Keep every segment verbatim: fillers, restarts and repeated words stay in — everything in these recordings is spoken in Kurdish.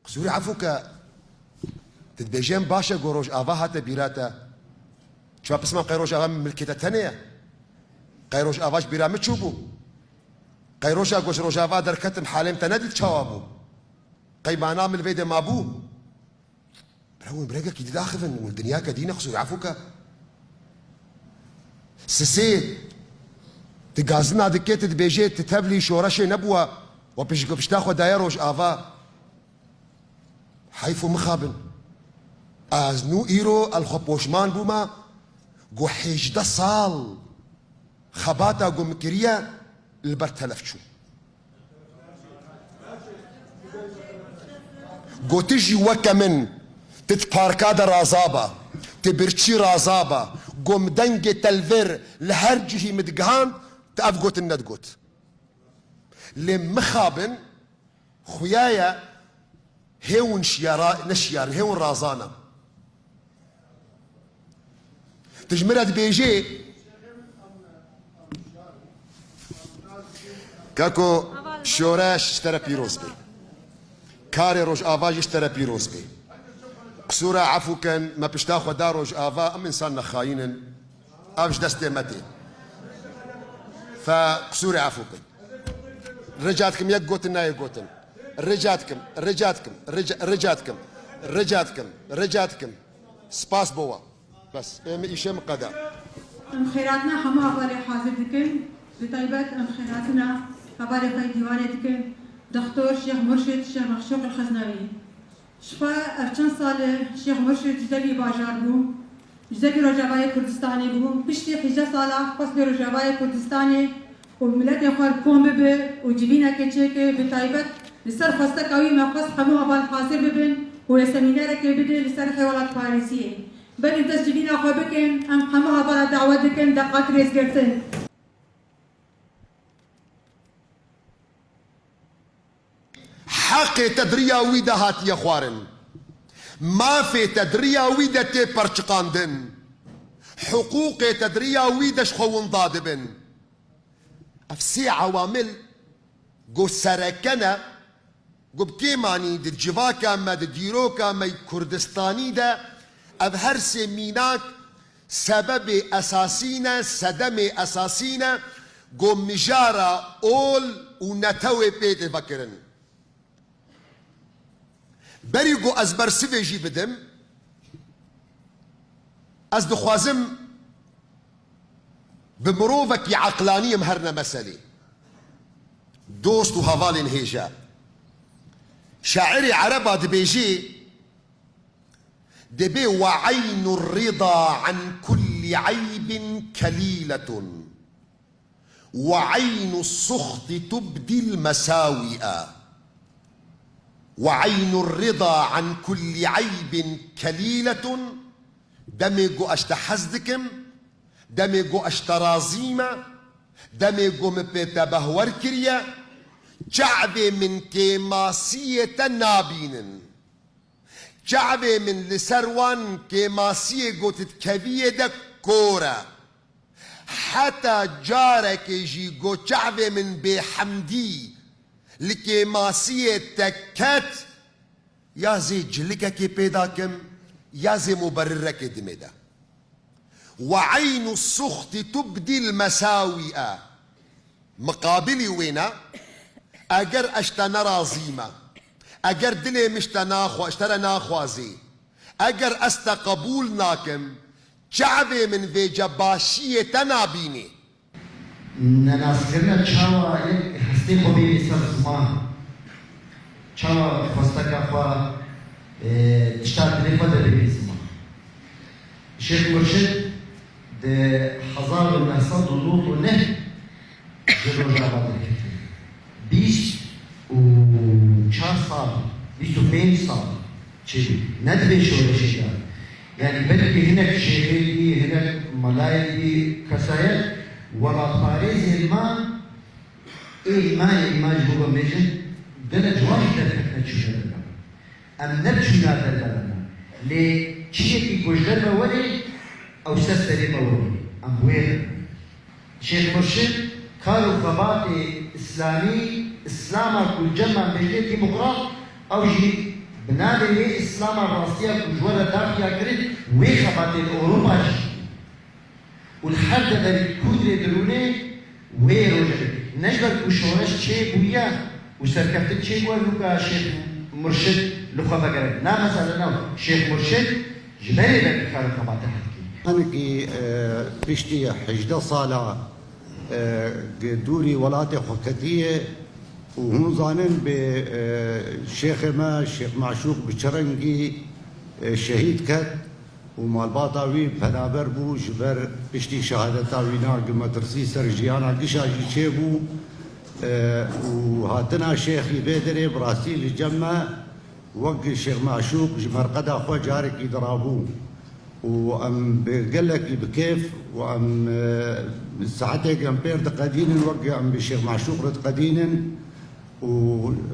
Qisûrê efû ke, tu dibêjê em baş e, go Rojava hate bîra te. Çima pisman qey Rojava milkê te tenê ye? Qey Rojava ji bîra min çûbû? Qey roja ku ji Rojava derketim halê min te nedît çawa bû? Qey mana min li vê de mabû? Bira hûn bi rengekî dî daxivin, hûn dinyake dî ne, qisûrê efû ke. Sisê, tu gazina dikê, tu dibêjê, tu tevlî şoreşê nebûwa, we pişt-, pişta xwe daye Rojava. Heyf û mixabin. Ez nû îro el xwe poşman bûma, go hêjdeh sal xebata go min kiriye li ber telef çû. Go tu jî weke min, tu di parka de razaba, tu birçî razaba, go min dengê te li vir li her cihî min digihand, tu ev gotin nedigot. Lê mixabin, xuya ye, hê hûn şiyara-, neşiyarin, hê hûn razana. Tu ji min re dibêjê, Keko, şoreş ji te re pîroz bê. Karê Rojava jî ji te re pîroz bê. Qisûra efû kin, me pişta xwe da Rojava, em însan ne xayîn in. Ev ji destê me tê. Fe qisûrê efû kin. Rica dikim, yek gotin nayê gotin. Rica dikim, rica dikim, rica, rica dikim, rica dikim, rica dikim. Spas bo we. Bes, ê min îşê min qeda. Em xêratina hemû hevalê hazir dikin. Bi taybet em xêratina hevalê xwe yê dîwanê dikin. Doktor Şêx Murşid Şêx Mexşûq el Xeznawî. Ji xwe ev çend sal e Şêx Murşid ji devî bajar bû. Ji devî Rojavayê Kurdistanê bû. Piştî hejde sala xwest li Rojavayê Kurdistanê û miletê xwe li kom bibe û civînekê çêke, bi taybet li ser xwesteka wî me xwest hemû heval hazir bibin û wê semînerekê bide li ser welatparêziyê. Berî dest civîna xwe bikin, em hemû hevala dawet dikin deqat rêzgirtin. Heqê te di riya wî de hatiye xwarin. Mafê te di riya wî de tê perçiqandin. Hiqûqê te di riya wî de ji xwe winda dibin. Ev sê ewamil go sereke ne, go bi kêmanî di civaka me, di dîroka me yê Kurdistanî de ev her sê mînak sebebê esasî ne, sedemê esasî ne, go mijara ol û netewê pê tê vekirin. Berî ku ez bersivê jî bidim, ez dixwazim bi mirovekî eqlanî em herine meselê. Dost û hevalên hêja. Şairê ereba dibêjê, دبي وعين الرضا عن كل عيب كليلة، وعين السخط تبدي المساوئ. وعين الرضا عن كل عيب كليلة. Demê ku ez te hez dikim, demê ku ez te razî me, demê ku min pê te behwer kiriye, çavê min kêmasiyê te nabînin. Çavê min li ser wan kêmasiyê ku tu dikeviyê de kor e. Heta carekê jî ku çavê min bêhemdî li kêmasiyê te ket, ya zê cilikekê pê dakim, ya zê muberrirekê dimê de. وعين السخط تبدي المساوئ. Miqabilî wê ne, eger ez ji te nerazî me, eger dilê min ji te naxwe-, ji te re naxwazê, eger ez te qebûl nakim, çavê min vêca başiyê te nabînê. Nenazkirina çawa yek hestê xwe bênî ser ziman. Çawa xwesteka xwe, e, tişta dilê xwe de bênî ziman. Şêx Murşid di hezar û neh sed û nod û neh ji Rojava derketiye. Bîst û çar sal, bîst û pênc sal çêbû. Ne di vê şoreşê de. Yanî belkî hinek şêxê dî, hinek melayê dî, kesayet, welatparêzên me ê îmanê îman ji bo bêjin, gelek ji wan jî derketine çûne derve. Em ne çûna derve ne. Lê çiyekî ku ji derve were, ew ser serê me were. Em bi wê re ne. Şêx Murşid kar û xebatê îslamî, îslama ku cem me bêje demokrat, ew jî Bi navê wê Îslama rastiya ku ji we re da xuyakirin, wê xebatê li Ewropa jî û li her deverî ku dirê dirûnê wê rojê ne ji ber ku şoreş çêbûye û serkeftin çêbûye, nûka Şêx Murşid li xwe vegerek. Na mesele nav Şêx Murşid ji berê ve dikare xebate hev dike. Hinekî, e, piştî hejdeh sala, e, dûrî welatê xwe ketiye û hûn zanin bê, e, şêxê me, Şêx Maşûq bi çi rengî, e, şehîd ket û malbata wî penaber bû ji ber piştî şehadeta wî na gi metirsî ser jiyana gişa jî çêbû, e, û hatina şêxî vê derê bi rastî li cem me wek Şêx Maşûq ji merqeda xwe carekî dirabû û em bi gelekî bi kêf û em, e, saetêk em pêr diqedînin, wek em bi Şêx Maşûq re diqedînin û,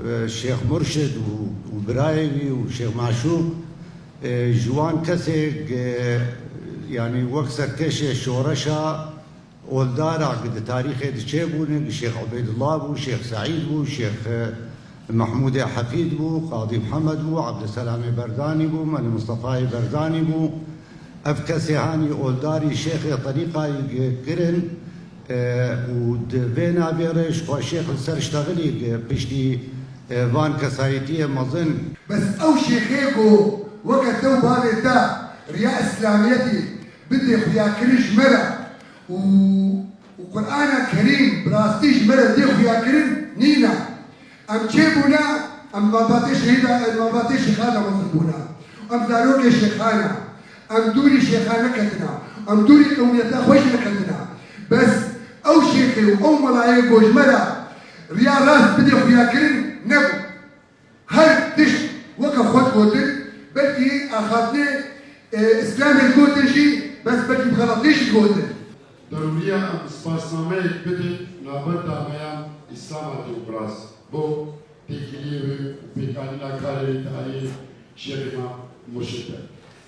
e, Şêx Murşid û, û birayê wî û Şêx Maşûq, e, ji wan kesê, e, yanî wek serkêşê şoreşa oldara ku di tarîxê de çêbûne, ku Şêx Ubeydullah bû, Şêx Seîd bû, Şêx, e, Mehmûdê Hefîd bû, Qadî Mihemed bû, Ebdulselamê Berdanî bû, Melî Mistefayê Berdanî bû. Ev kesê hanî oldarî şêxê terîqayî kirin, e, û di vê navê re ji xwe şêx li ser ştexilî piştî, e, van kesayetiyê mezin. Bes ew şêxê ku weke te û bavê te riya îslamiyetê bidê xuyakirin ji me re û, û Qur'ana Kerîm bi rastî ji me re dê xuyakirin nîne. Em çêbûne, em malbatê şehîda, em malbatê şêxan de mezin bûne. Em zarokê şêxan e. Em dûrî şêxan neketine. Em dûrî qewmiyeta xwe jî neketine. Bes ew şêxê û ew melayê ku ji me re riya rast bidê xuyakirin nebû. Her tişt weke xwe digotin, belkî axaftinê, e, Îslamê digotin jî, bes belkî bi xeletî jî digotin. Derûriya em spasnameyek bidin navbenda me yan Îslama Demokrat bo têkiliyê wê û pêkanîna karê wê di aliyê Şêxê me Murşid de.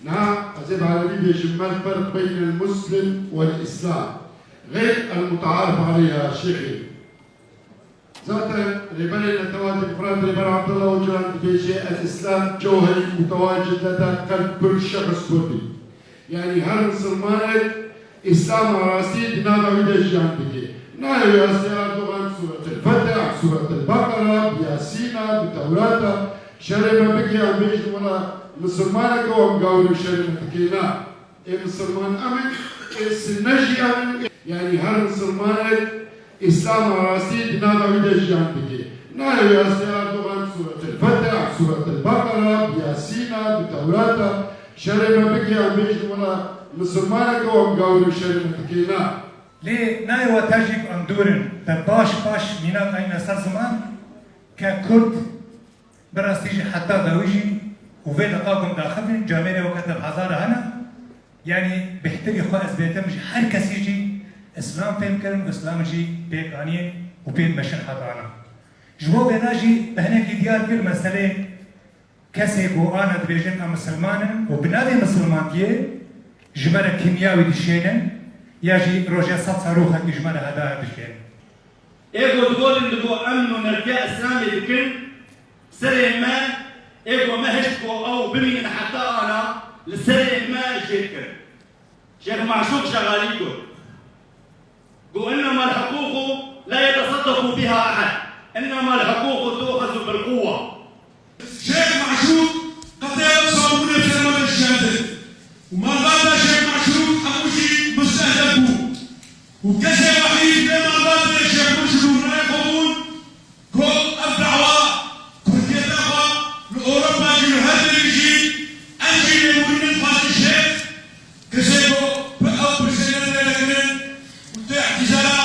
Niha ez ê bi erebî bêjim, ما الفرق بين المسلم والإسلام غير المتعارف عليه يا شيخي؟ Zaten Rêberê Netewa Demokrat Rêber Abdullah Ocalan dibêje, الإسلام جوهري متواجد لدى قلب كل شخص كردي. Yanî her misilmanek Îslama rastî di nava wî de jiyan dike. Nayê wê astê Erdogan Sûretil Fetih, Sûretil Beqera, bi Yasîna, bi Tewrata şerê me bike, em bêjin wela misilmaneke wan gawirê şerê me dike. Na. Ê misilman em in, ê sinne jî em in. Yanî her misilmanek Îslama rastî di nava wî de jiyan dike. Nayê wê astê Erdogan Sûretil Fetih, Sûretil Beqera, bi Yasîna, bi Tewrata şerê me bike, em bêjin wela misilmaneke wan gawirê şerê me dike. Na. Lê nayê wate jî ku em dûr in, te paş paş mînak anîne ser ziman ke Kurd bi rastî jî heta dawî jî û vê deqa ku em daxivin camêrê weke te bi hezara hene, yanî bêhtirî xwe ez bêtim ji her kesî jî Îslam fêm kirin û Îslam jî pêk anîn û pê dimeşin heta ana. Ji bo vêna jî bi hinekî diyar kir meselê kesê ku ana dibêjin em misilman in û bi navê misilmantiyê ji me re kîmyawî dişênin ya jî roje sed seroxekî ji me re heda dişênin. Ê ku digotin digo emn û nertiya Îslamê dikin, serê me, ê ku me hişt ku ew bimînin heta ana, li serê me jê dikin. Şêx Maşûq Şegalî got, got, إنما الحقوق لا يتصدق بها أحد، إنما الحقوق تؤخذ بالقوة. Şêx Maşûq qetê ew sabûnê ser me de şikandin. Û malbata Şêx Maşûq hemû jî mustehdef bû. Û kesê wehîd lê malbatê Şêx Murşid û birayê xwe bûn, ku ev dawa kurdiyeta xwe li Ewropa jî li her derê jî em jî lêborînên xwezî Şêx Kesê ku bi ew pirsê ne dêre kirin û tê îhtîzara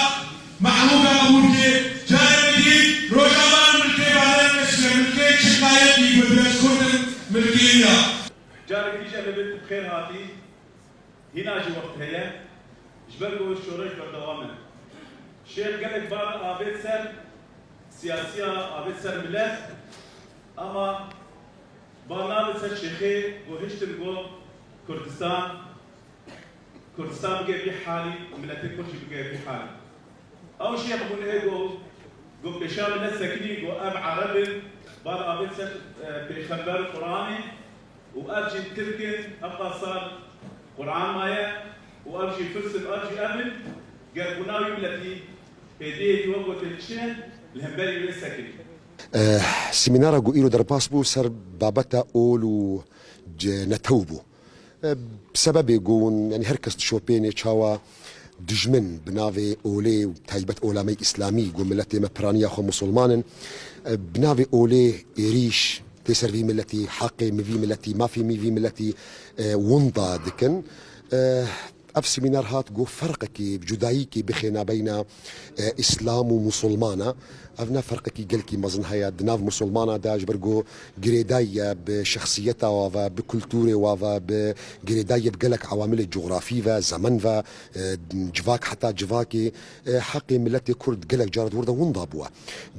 Mehmûda qebûl kê, careke dî Rojava milkê badem kesiye, milkê çiqayetî ku ez Kurd im, milkê wî ya. Carekî jî em ê bêt bi xêr hatî. Hîna jî wext heye. Ji ber ku şoreş berdewam e. Şêx gelek bar avêt ser siyasiya, avêt ser milet. Ama bar navêt ser şêxê ku hiştin ku Kurdistan, Kurdistan bike vî halî, miletê Kurd jî bike vî halî. Ew şêx bûn ê ku, ku pêşa milet sekinî ku ev Ereb in, Bal avêt ser, e, pêxember Qur'anê û ev jî Tirk in, heta sal Qur'an maye û ev jî firs in, ev jî ev in, ger guna wî miletî hêdî hêdî wek gotin çi, li hemberî wê sekinî. E, semînara ku îro derbas bû ser babeta ol û ce-, netew bû. E, sebebê ku hûn, yanî her kes dişopêne çawa dijmin bi navê olê û taybet olamey îslamî ku miletê me piraniya xwe musulman in, e, bi navê olê êrîş tê ser vî miletî, heqê min vî miletî, mafê min vî miletî, e, winda dikin. E, ev semînar hat ku ferqekî, cudayîkî bixê nabeyna, e, îslam û musulmana. Ev ne ferqekî gelkî mezin heye di nav musulmana de, ji ber ku girêdayî ye bi şexsiyeta wa ve, bi kulturê wa ve, bi girêdayî ye bi gelek ewamilê cografî ve, zemen ve, e, civak heta civakê, e, heqê miletê Kurd gelek cara di wir de winda bûye.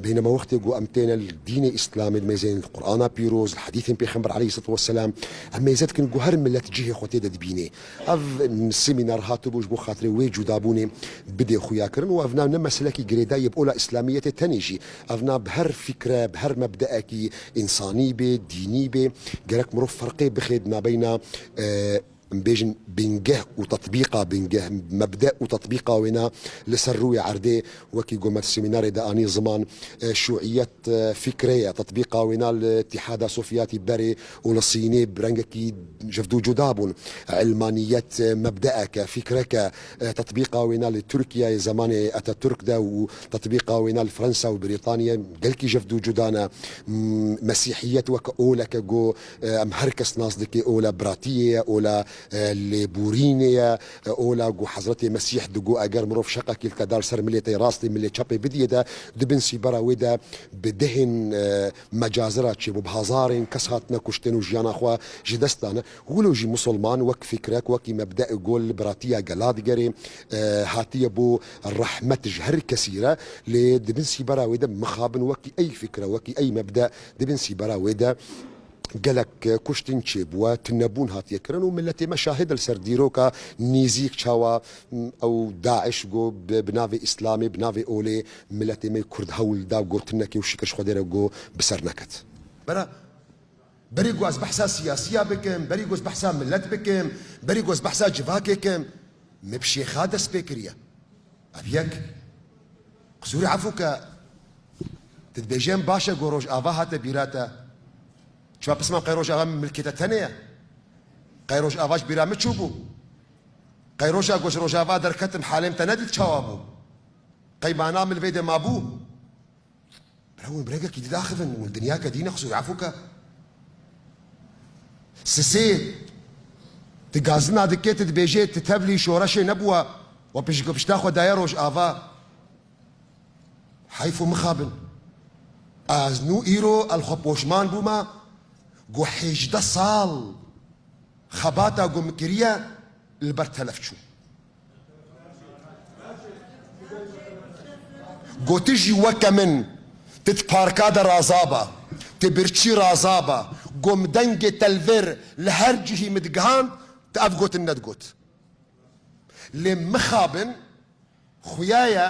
Beynema wextê ku em têne li dînê îslamê, mêzên li Qur'ana pîroz, li hedîsên Pêxember aleyhisselatu vesselam, em mêze dikin ku her milet cihê xwe tê de dibînê. Ev semînar hatibû ji bo xatirê wê cudabûnê bidê xuyakirin û ev ne, ne meselekî girêdayî ye bi ola îslamiyetê tenê jî. Ev ne bi her fikre, bi her mebdeekî însanî bê, dînî bê, gerek mirov ferqê bixê di nabeyna, e, em bêjin bingeh û tetbîqa bingeh, mebde û tetbîqa wêna li ser rûyê erdê, wekî ku me di semînarê de anî ziman, e, şûiyet, e, fikre ye, tetbîqa wêna li Îtîhada Sovyetî berê û li Sînê bi rengekî jevd û cuda bûn. Ilmaniyet, e, mebdeeke, fikreke, e, tetbîqa wêna li Tirkiyeyê zemanê Atatürk de û tetbîqa wêna li Fransa û Brîtanya gelkî jevd û cuda ne. M-, Mesîhiyet weke oleke ku, e, em her kes nas dike, ola biratiyê ye, ola, e, lêborînê ye, e, ola ku Hezretê Mesîh digo eger mirov şeqekî li te da li ser milê te rastê, milê çepê bidiyê de, di bin sîbera wê de bi dehên, e, mecazira çêbû, bi hazarên kes hatine kuştin û jiyana xwe ji dest dane. Wilo jî musulman wek fikrek, wekî mebde'ê gol li biratiya gela digerê, e, hatiye bo rehmet ji her kesî re, lê di bin sîbera wê de mixabin wekî ey fikre, wekî ey mebde di bin sîbera wê de gelek, e, kuştin çêbûye, tunebûn hatiye kirin û miletê me şahid e li ser dîroka nêzîk çawa, m, ew DAIŞ go bi, bi navê Îslamê, bi navê olê miletê me Kurd hewl da gotinekê û şikir ji Xwedê re go bi ser neket. Bera, berî ku ez behsa siyasiya bikim, berî ku ez behsa milet bikim, berî ku ez behsa civakê kim, me bi şêxa dest pê kiriye. Ev yek. Qisûrê efû ke tu dibêjê em baş e ku Rojava hate bîra te. Çima pisman qey Rojava milkê te tenê ye? Qey Rojava ji bîra min çûbû? Qey roja ku ji Rojava derketim halê min te nedît çawa bû? Qey mana min li vê de mabû? Bira hûn bi rengekî dî daxivin, hûn dinyake dî ne, qisûr efû ke. Sisê, tu gazina dikê, tu dibêjê, tu tevlî şoreşê nebûwa, we pişt-, pişta xwe daye Rojava. Heyf û mixabin. Ez nû îro el xwe poşman bûma, ku hêjdeh sal xebata ku min kiriye, li ber telef çû. Gotî jî weke min, tu di parka de razaba, tu birçî razaba, ku min dengê te li vir li her cihî min digihand, tu ev gotin nedigot. Lê mixabin xuya ye,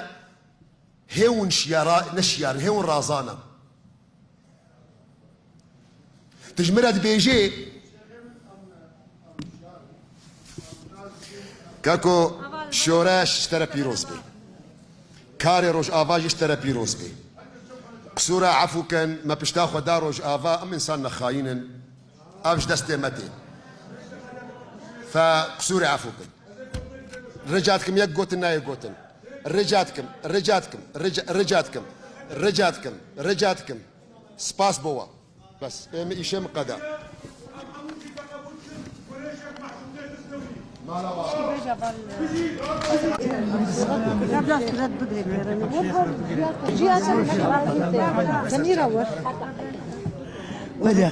hê hûn şiyara, neşiyarin, hê hûn razana. Tu ji min re dibêjê, Kako, şoreş ji te re pîroz bê. Karê Rojava jî ji te re pîroz bê. Qisûra efû kin, me pişta xwe da Rojava, em însan nexayîn in. Ev ji destê me tê. Fe qisûrê efû kin. Rica dikim, yek gotin nayê gotin. Rica dikim, rica dikim, rica, rica dikim, rica dikim, rica dikim. Spas bo we. Bes, ê min îşê min qeda. Mala wa. Biraz suret bigre. Cihazın. Sen îra war. Medya.